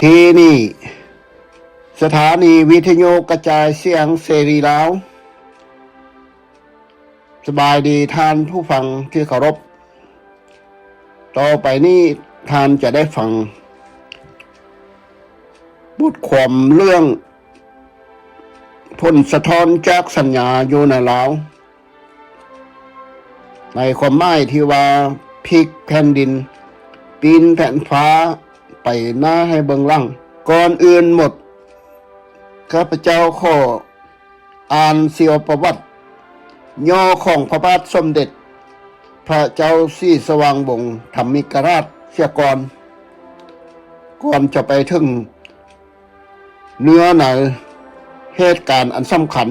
ທີ່ນີ້ ສະຖານີວິທະຍຸກະຈາຍສຽງເສລີລາວ. ສະບາຍດີທ່ານຜູ້ຟັງທີ່ເຄົາລົບ. ຕໍ່ໄປນີ້ທ່ານຈະໄດ້ຟັງບົດຄວາມເລື່ອງຜົນສະທ້ອນຈາກສັນຍາຢູ່ໃນລາວ. ໃນຄວາມໝາຍທີ່ວ່າ ພລິກແຜ່ນດິນ, ປີ້ນແຜ່ນຟ້າໄປໜ້າໃຫ້ເບິ່ງຫຼັງ. ກ່ອນອື່ນໝົດ, ຂ້າພະເຈົ້າຂໍອ່ານຊີວະປະຫວັດຫຍໍ້ຂອງພະບາດສົມເດັດພະເຈົ້າສີສະຫວ່າງວົງທຳມິກະລາດເສຍກ່ອນ, ກ່ອນຈະໄປເຖິງ ເນື້ອໃນເຫດການອັນສຳຄັນ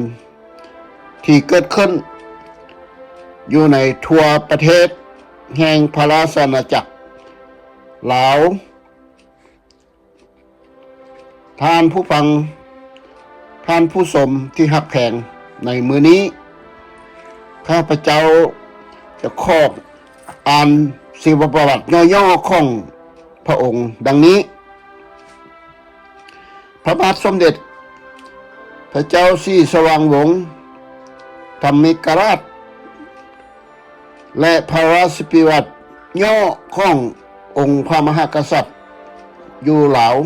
ທີ່ເກີດຂຶ້ນຢູ່ໃນທົ່ວປະເທດແຫ່ງພະລາຊະອານາຈັກລາວ. ທ່ານຜູ້ຟັງ, ທ່ານຜູ້ຊົມທີ່ຮັກແພງ, ໃນມື້ນີ້ ຂ້າພະເຈົ້າຈະຂໍອ່ານຊີວະປະຫວັດຫຍໍ້ໆຂອງພະອົງດັ່ງນີ້. ພະບາດສົມເດັດພະເຈົ້າສີສະຫວ່າງວົງທຳມິກະລາດ ແລະ ພະລາຊະປະຫວັດຫຍໍ້ຂອງອົງພະມະຫາກະສັດຢູ່ລາວ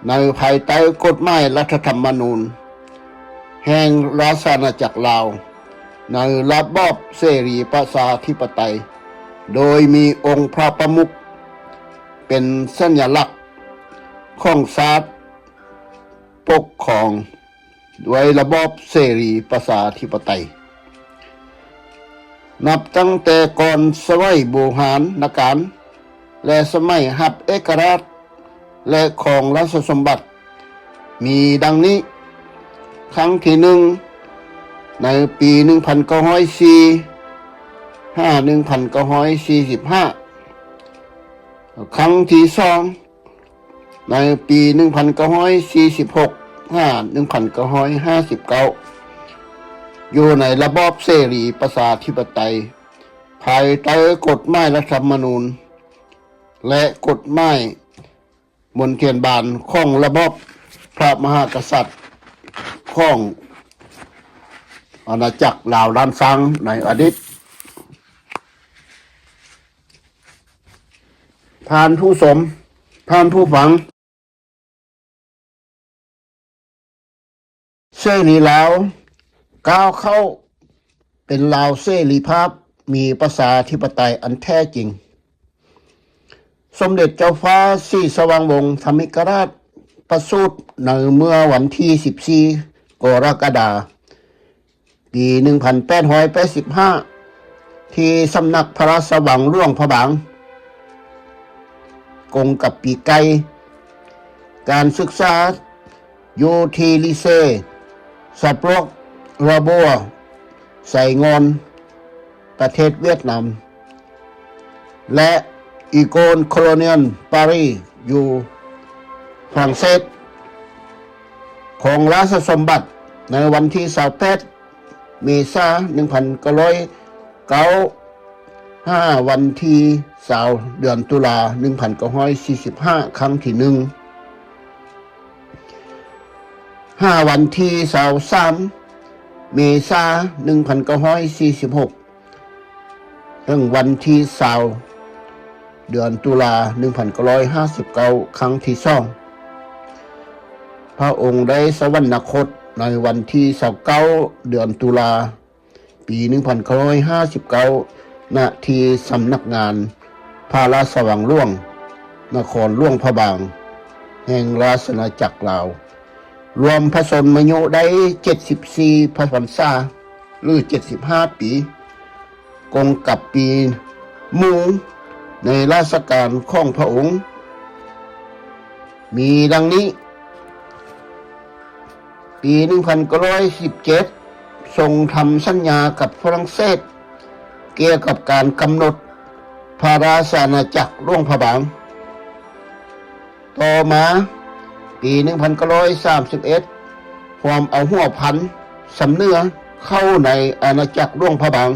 ໃນພາຍໃຕ້ກົດໝາຍລັດຖະທຳມະນູນແຫ່ງລາຊະອານາຈັກລາວ ໃນລະບອບເສລີປະຊາທິປະໄຕ ໂດຍມີອົງພະປະມຸກເປັນສັນຍາລັກຂອງຊາດ ປົກຄອງດ້ວຍລະບອບເສລີປະຊາທິປະໄຕ. ນັບຕັ້ງແຕ່ກ່ອນສະໄໝບູຮານນະການ ແລະ ສະໄໝຮັບເອກະລາດ ແລະ ຄອງລາຊະສົມບັດ ມີດັ່ງນີ້. ຄັ້ງທີໜຶ່ງ ໃນປີໜຶ່ງພັນເກົ້າຮ້ອຍສີ່ ຫາ ໜຶ່ງພັນເກົ້າຮ້ອຍສີ່ສິບຫ້າ. ຄັ້ງທີສອງ ໃນປີໜຶ່ງພັນເກົ້າຮ້ອຍສີ່ສິບຫົກ ຫາ ໜຶ່ງພັນເກົ້າຮ້ອຍຫ້າສິບເກົ້າ ຢູ່ໃນລະບອບເສລີປະຊາທິປະໄຕ ພາຍໃຕ້ກົດໝາຍລັດຖະທຳມະນູນ ແລະ ກົດໝາຍມົນທຽນບານຂອງລະບອບພະມະຫາກະສັດຂອງອານາຈັກລາວລ້ານຊ້າງໃນອະດີດ. ທ່ານຜູ້ຊົມ, ທ່ານຜູ້ຟັງ, ເສລີລາວກ້າວເຂົ້າເປັນລາວເສລີພາບ ມີປະຊາທິປະໄຕອັນແທ້ຈິງ. ສົມເດັດເຈົ້າຟ້າສີສະຫວ່າງວົງທຳມິກະລາດ ປະສູດໃນເມື່ອວັນທີສິບສີ່ ກໍລະກະດາ ປີໜຶ່ງພັນແປດຮ້ອຍແປດສິບຫ້າ ທີ່ສຳນັກພະລາຊະວັງຫຼວງພະບາງ ກົງກັບປີໄກ່. ການສຶກສາຢູ່ທີ່ລີເຊ ສະປອກ ລະບົວ ໄຊງອນ ປະເທດຫວຽດນາມ ແລະ ອີໂກນ ໂຄໂລນຽນ ປາຣີ ຢູ່ຝຣັ່ງເສດ. ຄອງລາຊະສົມບັດໃນວັນທີຊາວແປດ ເມສາ ໜຶ່ງພັນເກົ້າຮ້ອຍເກົ້າ ຫາ ວັນທີຊາວ ເດືອນຕຸລາ ໜຶ່ງພັນເກົ້າຮ້ອຍສີ່ສິບຫ້າ ຄັ້ງທີໜຶ່ງ ຫາ ວັນທີຊາວສາມ ເມສາ ໜຶ່ງພັນເກົ້າຮ້ອຍສີ່ສິບຫົກ ເຖິງວັນທີຊາວ ເດືອນຕຸລາ ໜຶ່ງພັນເກົ້າຮ້ອຍຫ້າສິບເກົ້າ ຄັ້ງທີສອງ. ພະອົງໄດ້ສະຫວັນນະຄົດໃນວັນທີຊາວເກົ້າ ເດືອນຕຸລາ ປີໜຶ່ງພັນເກົ້າຮ້ອຍຫ້າສິບເກົ້າ ນະທີ່ສຳນັກງານພະລາຊະວັງຫຼວງ ນະຄອນຫຼວງພະບາງ ແຫ່ງລາຊະອານາຈັກລາວ. ລວມພະຊົນມາຍຸໄດ້ເຈັດສິບສີ່ພະພັນສາ ຫຼື ເຈັດສິບຫ້າປີ, ກົງກັບປີໝູໃນລາຊະການຂອງພະອົງ ມີດັ່ງນີ້. ປີໜຶ່ງພັນເກົ້າຮ້ອຍສິບເຈັດ ຊົງທຳສັນຍາກັບຝຣັ່ງເສດ ກ່ຽວກັບການກຳນົດພະລາຊະອານາຈັກຫຼວງພະບາງ. ຕໍ່ມາ ປີໜຶ່ງພັນເກົ້າຮ້ອຍສາມສິບເອັດ ຮ່ວມເອົາຫົວພັນຊຳເໜືອເຂົ້າໃນອານາຈັກຫຼວງພະບາງ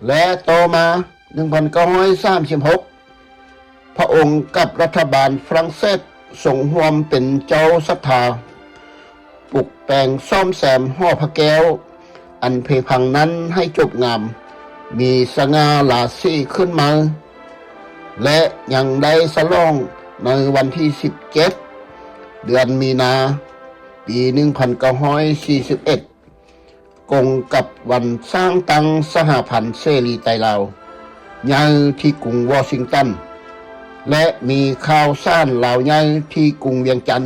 ແລະ ຕໍ່ມາ ໜຶ່ງພັນເກົ້າຮ້ອຍສາມສິບຫົກ ພະອົງກັບລັດຖະບານຝຣັ່ງເສດຊົງຮ່ວມເປັນເຈົ້າສັດຖາ ປຸກແປງສ້ອມແຊມຫໍພະແກ້ວອັນເພພັງນັ້ນໃຫ້ຈົບງາມ, ມີສະຫງ່າລາສີຂຶ້ນໃໝ່ ແລະ ຍັງໄດ້ສະຫຼອງໃນວັນທີສິບເຈັດ ເດືອນມີນາ ປີໜຶ່ງພັນເກົ້າຮ້ອຍສີ່ສິບເອັດ ກົງກັບວັນສ້າງຕັ້ງສະຫະພັນເສລີໄຕລາວໃຫຍ່ທີ່ກຸງວໍຊິງຕັນ ແລະ ມີຂ່າວສານລາວໃຫຍ່ທີ່ກຸງວຽງຈັນ.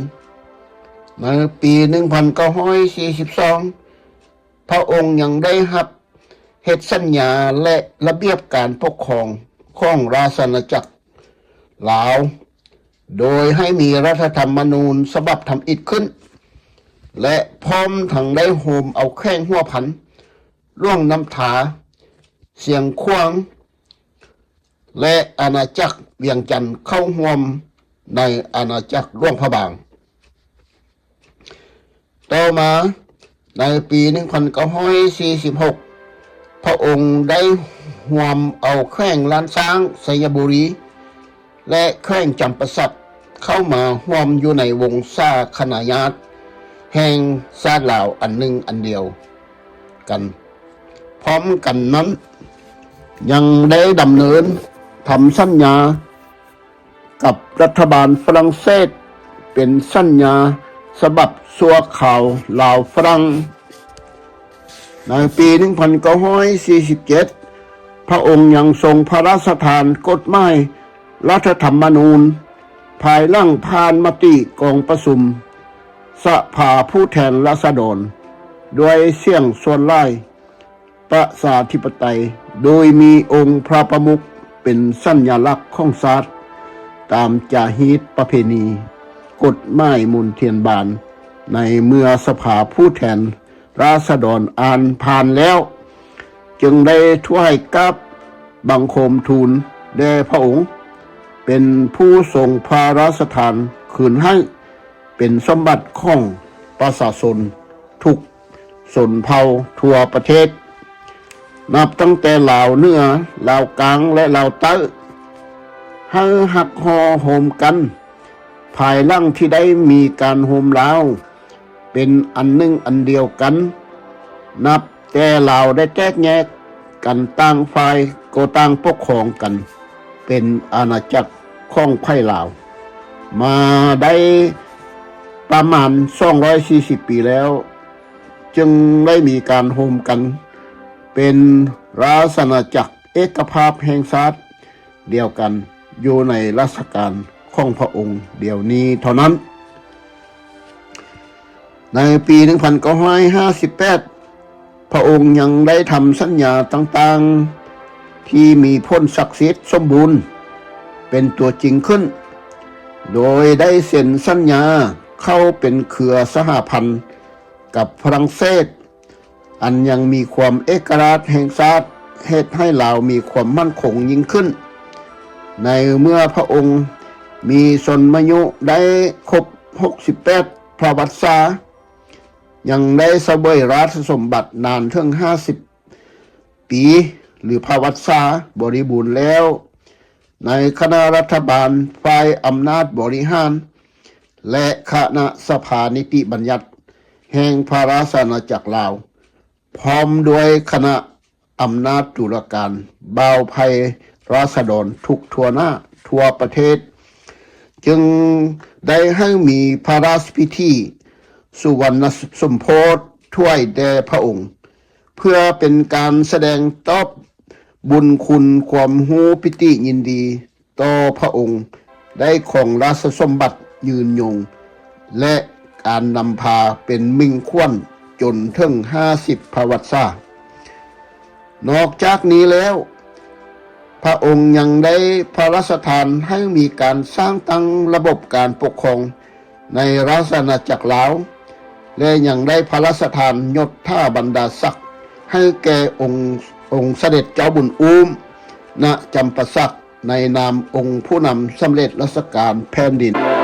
ໃນປີໜຶ່ງພັນເກົ້າຮ້ອຍສີ່ສິບສອງ ພະອົງຍັງໄດ້ຮັບເຮັດສັນຍາ ແລະ ລະບຽບການປົກຄອງຂອງລາຊະອານາຈັກລາວ ໂດຍໃຫ້ມີລັດຖະທຳມະນູນສະບັບທຳອິດຂຶ້ນ ແລະ ພ້ອມທັງໄດ້ໂຮມເອົາແຂວງຫົວພັນ, ຫຼວງນ້ຳທາ, ຊຽງຂວາງ ແລະ ອານາຈັກວຽງຈັນເຂົ້າຮ່ວມໃນອານາຈັກຫຼວງພະບາງ. ຕໍ່ມາໃນປີໜຶ່ງພັນເກົ້າຮ້ອຍສີ່ສິບຫົກ ພະອົງໄດ້ຮ່ວມເອົາແຂວງລ້ານຊ້າງ, ໄຊຍະບູລີ ແລະ ແຂວງຈຳປາສັກເຂົ້າມາຮ່ວມຢູ່ໃນວົງສາຄະນາຍາດແຫ່ງຊາດລາວອັນໜຶ່ງອັນດຽວກັນ. ພ້ອມກັນນັ້ນ ຍັງໄດ້ດຳເນີນທຳສັນຍາກັບລັດຖະບານຝຣັ່ງເສດ ເປັນສັນຍາສະບັບຊົ່ວຄາວລາວຝຣັ່ງ. ໃນປີໜຶ່ງພັນເກົ້າຮ້ອຍສີ່ສິບເຈັດ ພະອົງຍັງຊົງພະລາຊະທານກົດໝາຍລັດຖະທຳມະນູນ ພາຍຫຼັງຜ່ານມະຕິກອງປະຊຸມສະພາຜູ້ແທນລາຊະດອນ ດ້ວຍສຽງສ່ວນຫຼາຍ ປະຊາທິປະໄຕ ໂດຍມີອົງພະປະມຸກເປັນສັນຍາລັກຂອງຊາດ ຕາມຈາຮີດປະເພນີ ກົດໝາຍມົນທຽນບານ. ໃນເມື່ອສະພາຜູ້ແທນລາຊະດອນອ່ານຜ່ານແລ້ວ ຈຶ່ງໄດ້ຖວາຍກາບບັງຄົມທູນແດ່ພະອົງ ເປັນຜູ້ຊົງພະລາຊະທານຄືນໃຫ້ ເປັນສົມບັດຂອງປະຊາຊົນທຸກຊົນເຜົ່າທົ່ວປະເທດ ນັບຕັ້ງແຕ່ລາວເໜືອ, ລາວກາງ ແລະ ລາວໃຕ້ ໃຫ້ຮັກຫໍ່ໂຮມກັນ. ພາຍຫຼັງທີ່ໄດ້ມີການໂຮມລາວເປັນອັນໜຶ່ງອັນດຽວກັນ, ນັບແຕ່ລາວໄດ້ແຕກແຍກກັນ, ຕ່າງຝ່າຍກໍຕ່າງປົກຄອງກັນເປັນອານາຈັກຂອງໃຜລາວ ມາໄດ້ປະມານສອງຮ້ອຍສີ່ສິບປີແລ້ວ, ຈຶ່ງໄດ້ມີການໂຮມກັນເປັນລາຊະອານາຈັກເອກະພາບແຫ່ງຊາດດຽວກັນ ຢູ່ໃນລາຊະການຂອງພະອົງດຽວນີ້ເທົ່ານັ້ນ. ໃນປີໜຶ່ງພັນເກົ້າຮ້ອຍຫ້າສິບແປດ ພະອົງຍັງໄດ້ທຳສັນຍາຕ່າງໆ ທີ່ມີຜົນສັກສິດສົມບູນເປັນຕົວຈິງຂຶ້ນ, ໂດຍໄດ້ເຊັນສັນຍາເຂົ້າເປັນເຄືອສະຫະພັນກັບຝຣັ່ງເສດ, ອັນຍັງມີຄວາມເອກະລາດແຫ່ງຊາດ, ເຮັດໃຫ້ລາວມີຄວາມໝັ້ນຄົງຍິ່ງຂຶ້ນ. ໃນເມື່ອພະອົງມີຊົນມາຍຸໄດ້ຄົບຫົກສິບແປດພະວັດສາ, ຍັງໄດ້ສະເຫວີຍລາຊະສົມບັດນານເຖິງຫ້າສິບປີ ຫຼື ພະວັດສາບໍລິບູນແລ້ວ, ໃນຄະນະລັດຖະບານ, ຝ່າຍອຳນາດບໍລິຫານ ແລະ ຄະນະສະພານິຕິບັນຍັດແຫ່ງພະລາຊະອານາຈັກລາວ, ພ້ອມດ້ວຍຄະນະອຳນາດຕຸລາການ, ບ່າວໄພຣາຊະດອນທຸກທົ່ວໜ້າທົ່ວປະເທດ, ຈຶ່ງໄດ້ໃຫ້ມີພະລາຊະພິທີສຸວັນນະສົມໂພດຖວາຍແດ່ພະອົງ, ເພື່ອເປັນການສະແດງຕອບບຸນຄຸນຄວາມຮູ້ປິຕິຍິນດີຕໍ່ພະອົງໄດ້ຄອງລາຊະສົມບັດຍືນຍົງ ແລະ ການນຳພາເປັນໝິ່ງຂວັນຈົນເຖິງຫ້າສິບພະວັດສາ. ນອກຈາກນີ້ແລ້ວ, ພະອົງຍັງໄດ້ພະລາຊະທານໃຫ້ມີການສ້າງຕັ້ງລະບົບການປົກຄອງ ໃນລາຊະອານາຈັກລາວ ແລະ ຍັງໄດ້ພະລາຊະທານຍົດຖາບັນດາສັກໃຫ້ແກ່ອົງ ອົງສະເດັດເຈົ້າບຸນອູ້ມ ນະຈຳປາສັກ ໃນນາມອົງຜູ້ນຳສຳເລັດລາຊະການແຜ່ນດິນ.